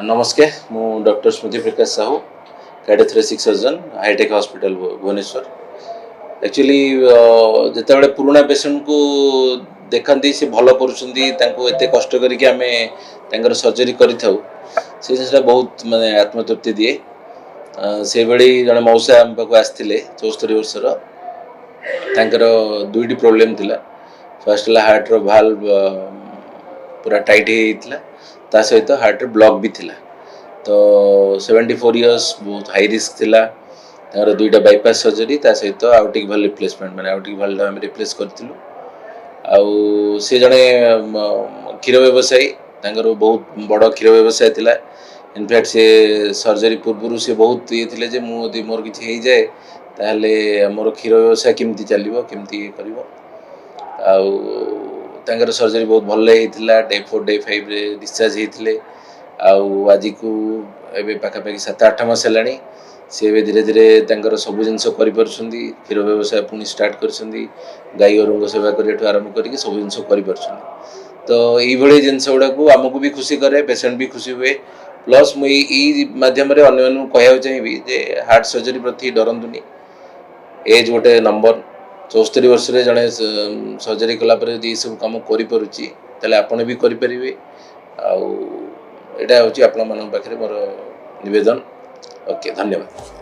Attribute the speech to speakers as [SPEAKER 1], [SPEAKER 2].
[SPEAKER 1] ନମସ୍କାର, ମୁଁ doctor Smruti Prakash Sahu, cardiothoracic surgeon, hitech hospital, Bhubaneswar. Actually ଯେତେବେଳେ ପୁରୁଣା ପେସେଣ୍ଟକୁ ଦେଖନ୍ତି, ସେ ଭଲ କରୁଛନ୍ତି, ତାଙ୍କୁ ଏତେ କଷ୍ଟ କରିକି ଆମେ ତାଙ୍କର ସର୍ଜରୀ କରିଥାଉ, ସେ ଜିନିଷଟା ବହୁତ ମାନେ ଆତ୍ମତୃପ୍ତି ଦିଏ। ସେଇଭଳି ଜଣେ ମଉସା ଆମ ପାଖକୁ ଆସିଥିଲେ, 74 ବର୍ଷର। ତାଙ୍କର ଦୁଇଟି ପ୍ରୋବ୍ଲେମ୍ ଥିଲା। ଫାର୍ଷ୍ଟ ହେଲା ହାର୍ଟର ଭାଲ୍ଭ ପୁରା ଟାଇଟ୍ ହେଇଯାଇଥିଲା, ତା ସହିତ ହାର୍ଟରେ ବ୍ଲକ୍ ବି ଥିଲା। ତ 74 ଇୟର୍ସ, ବହୁତ ହାଇ ରିସ୍କ ଥିଲା। ତାଙ୍କର ଦୁଇଟା ବାଇପାସ୍ ସର୍ଜରୀ, ତା ସହିତ ଆଓର୍ଟିକ୍ ଭାଲ୍ଭ ରିପ୍ଲେସମେଣ୍ଟ, ମାନେ ଆଓର୍ଟିକ୍ ଭାଲ୍ଭ ଆମେ ରିପ୍ଲେସ୍ କରିଥିଲୁ। ଆଉ ସେ ଜଣେ କ୍ଷୀର ବ୍ୟବସାୟୀ। ତାଙ୍କର ବହୁତ ବଡ଼ କ୍ଷୀର ବ୍ୟବସାୟ ଥିଲା। ଇନଫ୍ୟାକ୍ଟ ସେ ସର୍ଜରୀ ପୂର୍ବରୁ ସେ ବହୁତ ଇଏ ଥିଲେ ଯେ ମୁଁ ଯଦି ମୋର କିଛି ହେଇଯାଏ, ତାହେଲେ ମୋର କ୍ଷୀର ବ୍ୟବସାୟ କେମିତି ଚାଲିବ, କେମିତି ଇଏ କରିବ। ଆଉ ତାଙ୍କର ସର୍ଜରୀ ବହୁତ ଭଲ ହେଇଥିଲା। ଡେ 4, ଡେ 5ରେ ଡିସଚାର୍ଜ ହେଇଥିଲେ। ଆଉ ଆଜିକୁ ଏବେ ପାଖାପାଖି 7-8 ମାସ ହେଲାଣି। ସେ ଏବେ ଧୀରେ ଧୀରେ ତାଙ୍କର ସବୁ ଜିନିଷ କରିପାରୁଛନ୍ତି। କ୍ଷୀର ବ୍ୟବସାୟ ପୁଣି ଷ୍ଟାର୍ଟ କରିଛନ୍ତି। ଗାଈ ଗୋରୁଙ୍କ ସେବା କରିବାଠୁ ଆରମ୍ଭ କରିକି ସବୁ ଜିନିଷ କରିପାରୁଛନ୍ତି। ତ ଏଇଭଳି ଜିନିଷ ଗୁଡ଼ାକୁ ଆମକୁ ବି ଖୁସି କରେ, ପେସେଣ୍ଟ ବି ଖୁସି ହୁଏ। ପ୍ଲସ୍ ମୁଁ ଏଇ ମାଧ୍ୟମରେ ଅନ୍ୟମାନଙ୍କୁ କହିବାକୁ ଚାହିଁବି ଯେ ହାର୍ଟ ସର୍ଜରୀ ପ୍ରତି ଡରନ୍ତୁନି। ଏଜ୍ ଗୋଟେ ନମ୍ବର। 74 ବର୍ଷରେ ଜଣେ ସର୍ଜରୀ କଲା ପରେ ଯଦି ଏସବୁ କାମ କରିପାରୁଛି, ତାହେଲେ ଆପଣ ବି କରିପାରିବେ। ଆଉ ଏଇଟା ହେଉଛି ଆପଣମାନଙ୍କ ପାଖରେ ମୋର ନିବେଦନ। ଓକେ, ଧନ୍ୟବାଦ।